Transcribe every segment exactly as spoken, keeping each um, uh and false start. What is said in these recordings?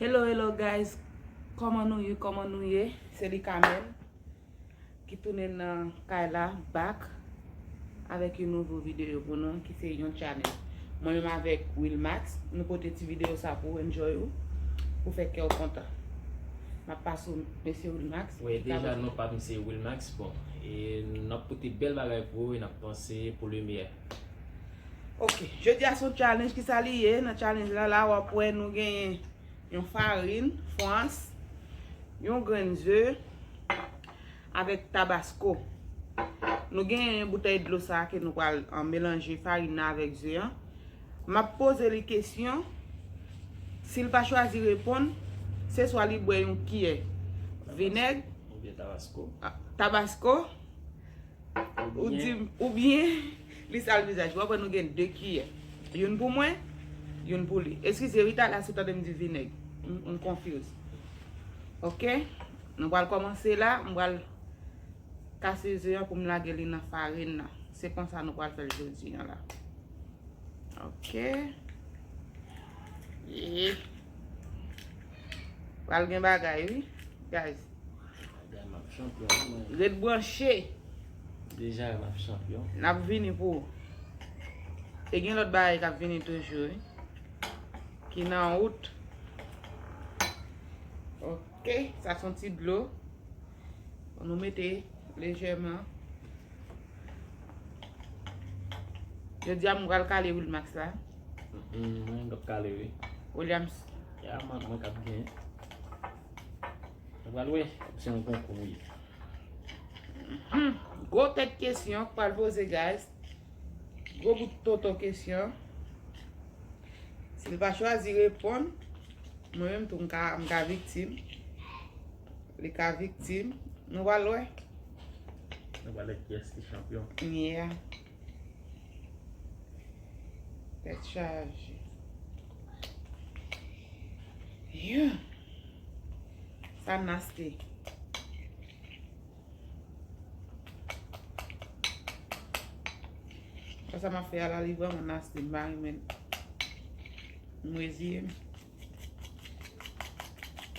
Hello, hello guys. Kòman nou ye? Kòman nou ye? Se li Kamèl ki tounen nan kay la, back avèk yon nouvo videyo pou nou ki se yon challenge. Mwen menm avèk Wilmax, nou pote ti videyo sa pou enjoy ou, pou fè kè w kontan. M ap pase w mesye Wilmax. Wi, deja non pa m se Wilmax, bon, e n ap pote bèl bagay pou ou e n ap panse pou le meyè. Ok, jodi a se yon challenge, ki sa li ye? Nan challenge la, la w ap wè nou genyen yon farin, fwans, yon grenn ze, avèk tabasko. Nou genyen boutèy dlo sa ke nou pral, ah, melanje farin nan avèk ze an. M ap poze li kesyon. Si l pa chwazi reponn, se swa li bwè yon kiyè vinèg, oubyen tabasko. Ah, tabasko, ou di, oubyen li sal vizaj. W ap wè nou gen de kiyè. Youn pou mwen, youn pou li. Eskize wi, talè si w tande m di vinèg. M, m confuse. Ok? Nou pral kòmanse la, m pral kase ze an pou m lage li nan farin nan. Se konsa nou pral fè l jodi an la. Ok. Yeah. Pral gen bagay wi, guys. Bagay m ap chanpyon wi mwen. Ret branche. Deja m ap chanpyon. N ap vini pou ou. E gen lòt bagay k ap vini toujou wi. Ki nan wout. Ok, sa se yon ti dlo. Nou mete lejèman. Jodi a m pral kale Wilmax la. Mm, mwen k ap kale wi. Williams. Ya, mwen, mwen k ap gen. Nou pral wè, se yon konkou wi. Hmm, gwo tèt kesyon k pral poze, guys. Gwo bout tonton kesyon. Si l pa chwazi reponn, mwen menm tou m ka, m ka viktim. Li ka viktim. Nou pral wè. Nou pral wè kiyès ki chanpyon. Yeah. Tèt chaje. Yeah. Sa nasty. Sa, sa m ap fè a la, li vrèman nasty, m pa renmen. M reziye m.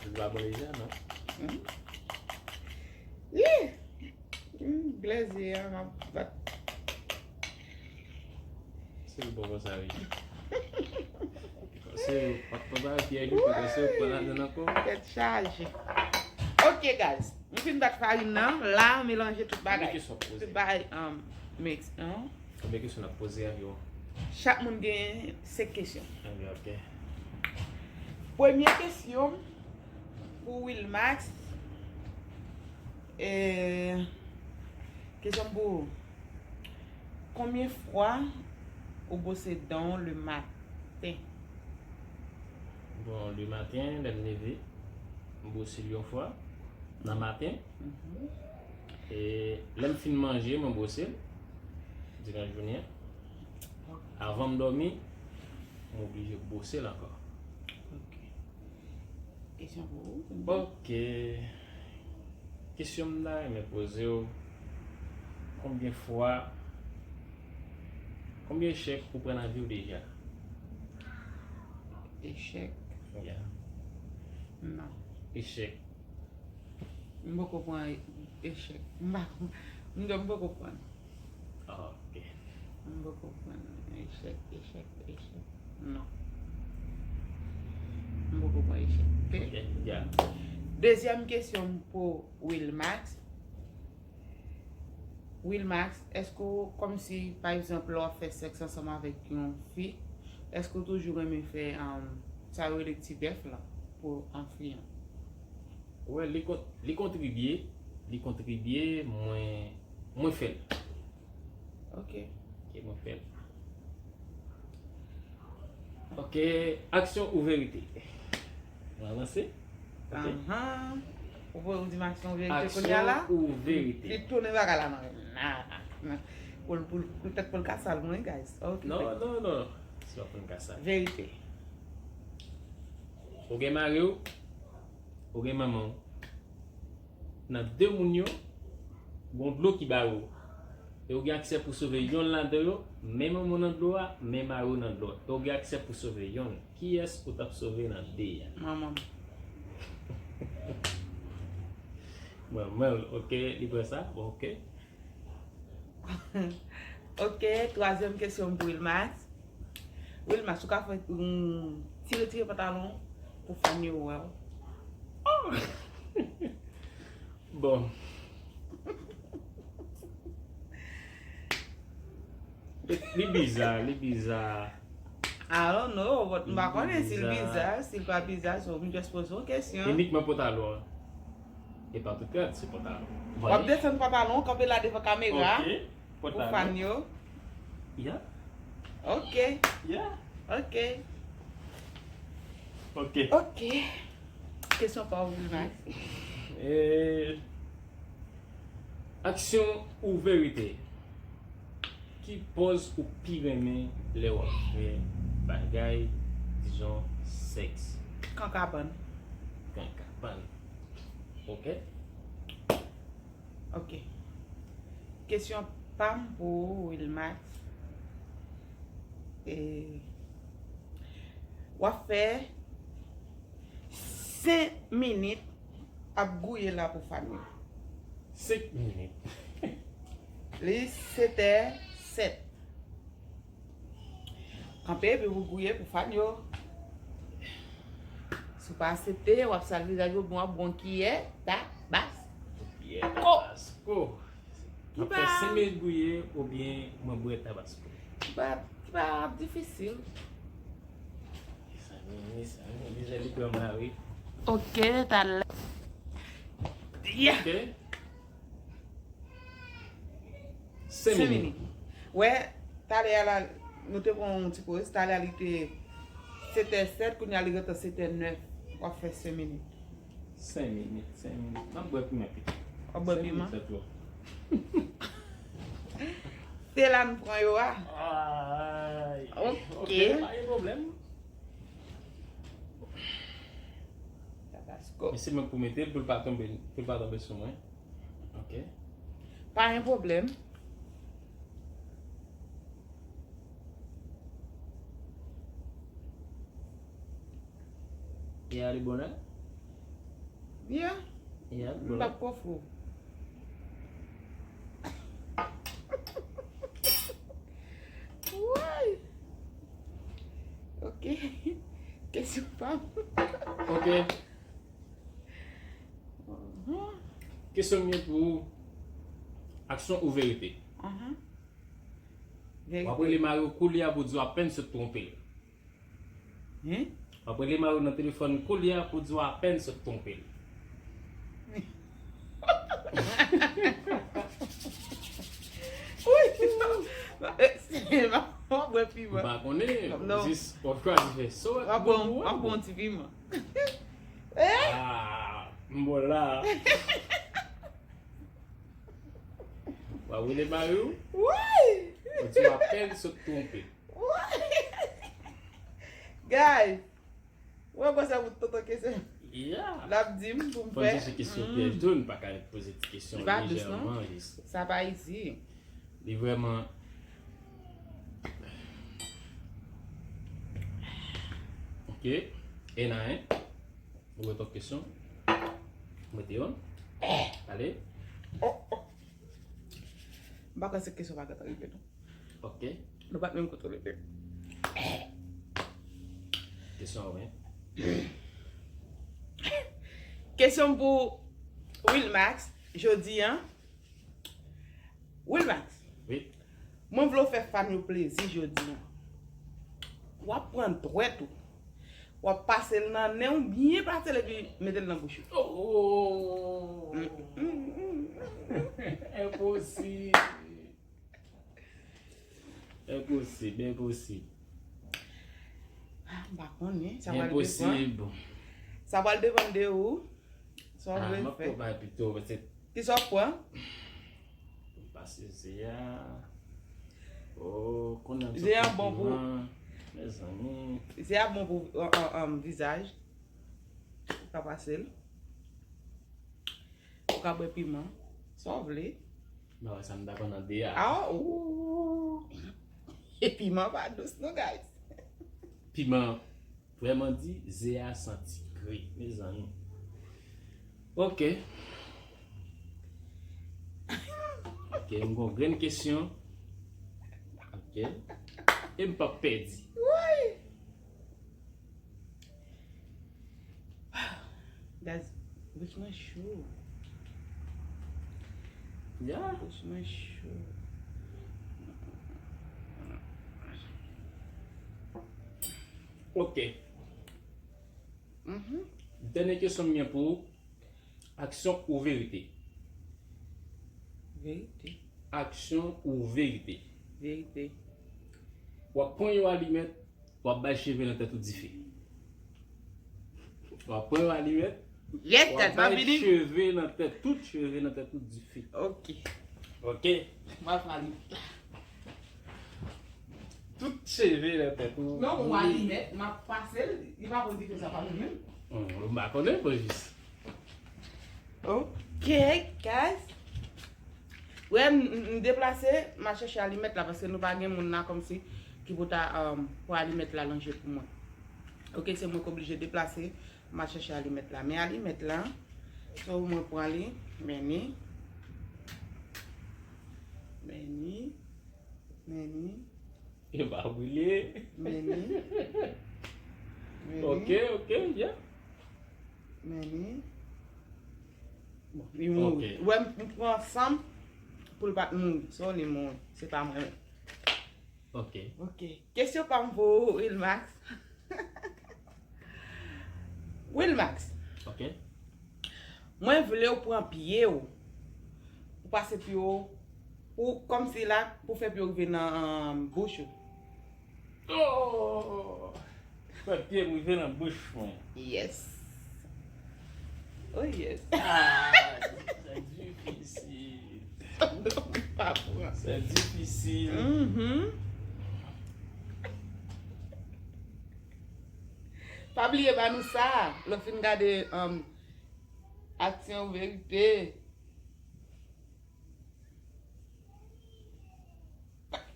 Li pa bon deja, non? Hmm. Ih! Hmm, glèze a, m ap bat. Se l bon konsa, wi. Se w pa, pa, pa, pyèj ou, se w pran ladann ankò. Tèt chaje. Ok, guys. M fin bat farin nan, la, melanje tout bagay. Konbyen kesyon w ap poze? Tout bagay, um, mix, non? Konbyen kesyon n ap poze anviwon? Chak moun gen senk kesyon. Anviwon, ok. Premye kesyon pou Wilmax. E, kesyon pou ou. Konbyen fwa ou bwose dan w le maten? Bon, le maten, lè m leve, m bwose l yon fwa nan maten. Mhm. E lè m fin manje, mwen bwose l diran jounen an. Ok. Avan m dòmi, m oblije bwose l ankò. Ok. Kesyon pou ou? Ok. Kesyon m ta renmen poze w, konbyen fwa, konbyen echèk ou pran nan vi w deja? Echèk? Yeah. Non. Echèk. M poko pran echèk. M pa, m di w m poko pran. Ah, ok. M poko pran echèk, echèk, echèk. Non. M poko pran echèk, ok? Ok, yeah. Dezyèm kesyon m pou Wilmax. Wilmax, èske w, kòmsi, pa egzanp, lè w ap fè sèks ansanm avèk yon fi, èske w toujou renmen fè, um, sa yo rele ti bèf lan pou an fi an? Wè, li kon-, li kontribye, li kontribye, mwen, mwen fè l. Ok. Ok, mwen fè l. Ok, aksyon ou verite? Mwen avanse? Ok. Ahan. Ou, ou di m aksyon ou verite kounye a la? Aksyon ou verite? Li tounen bagay la nan men m. Nan, nan. Pou l, pou l, pou l tèt pou l ka sal mwen, guys. Ok. Non, non, non. Se pa pou l ka sal. Verite. Ou gen mari w, ou gen manman w. Nan de moun yo, gon dlo ki bare w. E ou gen aksè pou sove yonn ladan yo, men manman w nan dlo a, men mari w nan dlo a. E ou gen aksè pou sove yonn. Kiyès ou t ap sove nan de a? Manman m. Manman l, ok, li pran sa? Bon, ok. Ok, twazyèm kesyon pou Wilmax. Wilmax, ou ka fè mm, ti retire pantalon pou fan yo wè w. Bon. Li biza, li biza. I don't know, but m pa konnen si l biza, si l pa biza, so m just poze yon kesyon. Inikman pantalon an. E pa tout rad, se pantalon. W ap desann pantalon, kanpe la devan kamera. Ok, Pou pantalon. Fan yo. Yeah, Ok, yeah. ok, Ok. ok. Kesyon pa w, Wilmax. E, aksyon ou verite? Ki pòz ou pi renmen lè w ap fè bagay, dijon, sèks? Kankabann. Kankabann. Ok. Ok. Kesyon pa m pou ou, Wilmax. E, w ap fè senk minit ap gouye la pou fan yo. Senk minit. Li sèt è sèt. Kanpe epi pou gouye pou fan yo. Si w pa aksepte, w ap sal vizaj ou, w ap bon kiyè tabas. Kiyè tabasco. Mwen fè senk minit gouye oubyen mwen bwè tabasco? Ki pa, ki pa ap difisil. Mezanmi, mezanmi, mezanmi, li pran m la, wi. Ok, talè. Yeah. Ok. Senk minit. Wè, talè a la, nou te pran yon ti poz. Talè a li te sèt è sèt, kounye a li gentan sèt è nèf. W ap fè senk minit. Senk minit, senk minit. M ap bwè piman pito. W ap bwè piman? Senk minit, sa twò. Se la n pran yo a. Ay. Ok. Ok, pa gen pwoblèm. Tabasco. Men se mwen pou mete l pou l pa tonbe, pou l pa tonbe sou mwen. Ok. Pa gen pwoblèm. E a li bon la? Yeah. E a li M bon pa la? Pwofou. Woy. Ok. Kesyon pa m. Ok. Kesyon m gen pou ou, aksyon ou verite? Mhm. W ap rele mari w koulye a pou di w apèn sot twonpe l. Hein? W ap rele mari w nan telefòn koulye a pou di w apèn sot twonpe l. Wi. M ap bwè M piman. pa konnen, Non. Jis w ap chwazi fè sa w M ap bwè yon, m ap bwè yon ti piman. Ah, m bon la. W ap rele mari w? Wi. Ou di w apèn sot twonpe. Wi. Guys, mwen konsa pou tonton kesyon. Yeah. L ap di m pou m Fò n fè. chèche kesyon pyèj tou, n pa ka poze ti kesyon Li pa dous, non? Lejèman, jis. Sa pa izi. Li vrèman. Ok. E nan en. Ou wè twòp kesyon. Mete yon. Ale. M pa kwè se kesyon pa gentan rive non. Ok. Nou pa t menm kote w rive. Kesyon an, wi. Kesyon pou Wilmax, jodi an. Wilmax. Wi. Mwen vle w fè fan yo plezi jodi an. W ap pran dwèt ou. W ap pase l nan nen w, byen pase l epi mete l nan bouch ou. Oh! Enposib. Enposib, enposib. Ah, m pa konnen. Sa pral depann. Enposib. Sa pral depann de ou. Sa w Ah, vle m ap fè. pran pito, paske Kisa w pran? Pase ze a. Oh, konnen Ze a bon pou Mezanmi. Ze a bon pou an, an, an, vizaj. Ou ka pase l. Ou ka bwè piman. Sa w vle. Non, sa m ta konn nan de a. Ah, ooh. E piman pa dous non, guys. Piman vrèman di, ze a santi gri, mezanmi. Ok. Ok, m gon grenn kesyon. Ok. E m p ap pèdi. Woy! Guys, bouch mwen cho. Ya. Bouch mwen cho. Ok. Mhm. Dènye kesyon m gen pou ou. Aksyon ou verite? Verite. Aksyon ou verite? Verite. W ap pran yon alimèt, w ap bay cheve nan tèt ou dife. W ap pran yon alimèt, Yes, w ap that's my bay belief. Cheve nan tèt, tout cheve nan tèt ou dife. Ok. Ok? M ap pale. Tout cheve nan tèt ou. Non, ou alimèt, m ap pase l, li pa konn dife sa pa menm. Hmm, m pa konnen, bon, jis. Ok, guys. Wè, m, m, m deplase, m al chèche alimèt la, paske nou pa gen moun la kòmsi ki pou ta um, pran alimèt la lanje pou mwen. Ok, se mwen ki oblije deplase, m al chèche alimèt la. Men alimèt la, so mwen pran li, men ni. Men ni. Men ni. E pa brile. Men ni. Men ni. Ok, ok, yeah. Men ni. Bon, li mouri. Ok. Wè, m pran san m pou l pa t mouri. So, li mouri. Se pa mwen menm. Ok. Ok. Kesyon pa m pou ou, Wilmax. Wilmax, Ok. mwen vle w pran pye w. Ou pase pye w. Ou kòmsi la, pou fè pye w rive nan um, bouch ou. Oh! Fè pye m rive nan bouch mwen. Yes. Oh yes. Ah, se difisil. Pa pran. Se difisil. Mhm. Pa bliye ba nou sa. Lè w fin gade um, aksyon verite.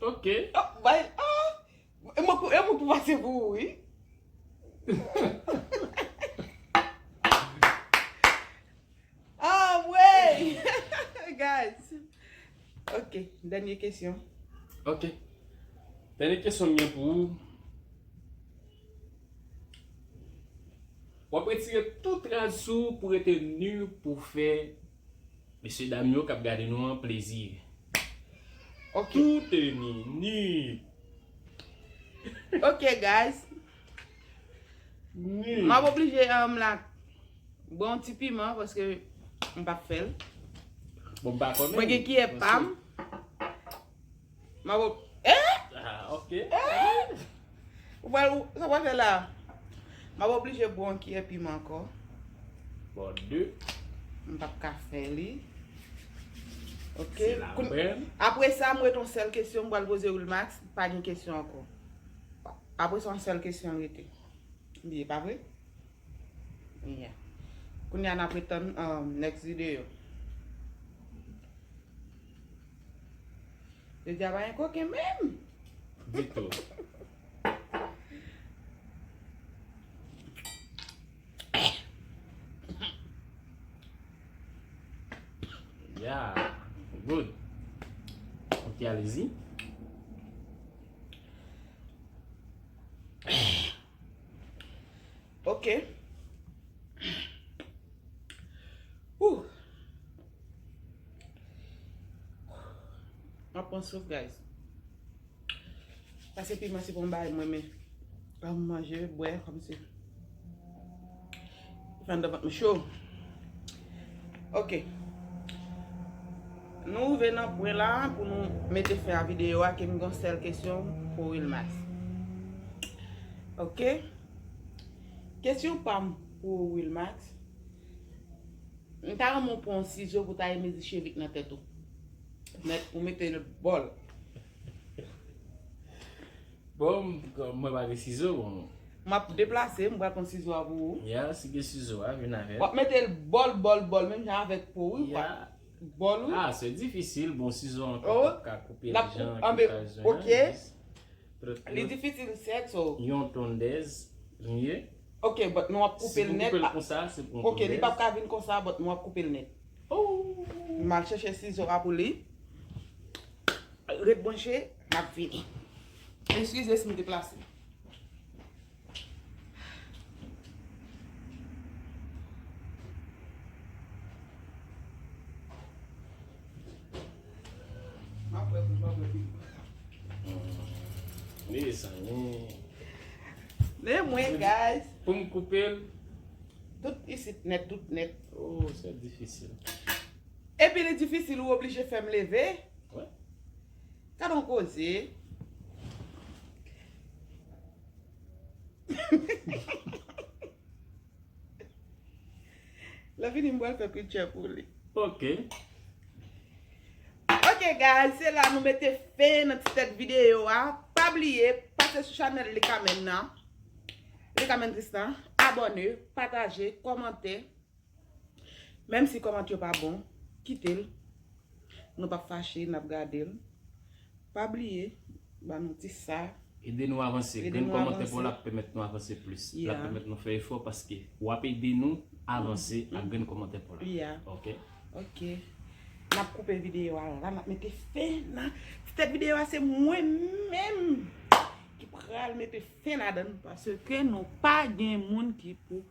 Ok. Oh, bay, oh. E mwen pou, e mwen pou pase pou ou, wi. Ah, wey! Guys. Ok, dènye kesyon. Ok. Dènye kesyon m gen pou ou. W ap retire tout rad sou ou pou rete nu pou fè mesye dam yo k ap gade nou an plezi. Ok. Tout nu, nu. Ok, guys. Nu. M ap oblije um, la. Bon, yon ti piman, paske m p ap fè l. Bon, m pa konnen. Mwen gen kiyè pa m. M ap. Eh? Ah, ok. Ou pral, ou, sa w pral fè la? M ap oblije bwè yon kiyè piman ankò. Bon, de. M p ap ka fè li. Ok. Se la Koun- menm. Apre sa, m ret yon sèl kesyon, m pral poze Wilmax. Pa gen kesyon ankò. Apre sa, yon sèl kesyon rete. Bliye, pa vre? Yeah. Kounye a, n ap ret tann um, next video. Jodi a pa gen koken menm. Ditou. Yeah, good. Ok, alezi. Ok. Ouh. M ap pran souf, guys. Pase piman se pa yon bagay mwen men. Lè m manje, bwè, kòmsi. Fè andan vant m cho. Ok. Nou rive nan pwen la pou nou mete fen a videyo a, ke m gen yon sèl kesyon pou Wilmax. Ok. Kesyon pa m pou Wilmax. M ta renmen w pran yon sizo pou ta emezi cheve k nan tèt ou. Nèt pou mete l bòl. Bon, m- mwen pa gen sizo, bon. M ap deplase, m pral pran sizo a pou ou. Ya, si gen sizo a, vin avè. W ap mete l bòl, bòl, bòl, menm jan avèk po, wi, w ap. Ya. Bòl ou? Ah, se difisil. Bon, sizo an Oh, ka koupe l ap jan anbe- ki ka jwenn ok. an, jis. Li difisil sèt, so. Yon tonnèz, mye. Ok, but nou ap koupe l nèt. Si pou koupe l konsa, se pou yon Ok, li p ap tonnèz. Ka vin konsa, but nou ap koupe l nèt. Oh! M al chèche sizo a pou li. Ret branche, m ap vini. Eskize si m deplase. M ap wè pou m ap wè pi. Mezanmi. Men mwen, guys. Pou m koupe l. Tout isit nèt, tout nèt. Oh, se difisil. Epi li difisil, ou oblije fè m leve. Wè. Gad yon koze. Lè vini, m pral fè picture pou li. Ok. Ok, guys, se la nou mete fen nan ti tèt videyo a. Pa bliye, pase sou chanèl Likamen nan. Likamen Tristan. Abòne, pataje, kòmante. Menm si kòmantè yo pa bon, kite l. Nou p ap fache, n ap gade l. Pa bliye, ba nou ti sa. Ede nou avanse. Ede Grenn nou kòmantè avanse. Pou la ap pèmèt nou avanse plis. L ap Yeah. Pèmèt nou fè efò paske w ap ede nou avanse ak grenn kòmantè pou la. Yeah. Ok. Ok. N ap koupe videyo a la, n ap mete fen nan. Ti tèt videyo a se mwen menm ki pral mete fen ladan l paske nou pa gen moun ki pou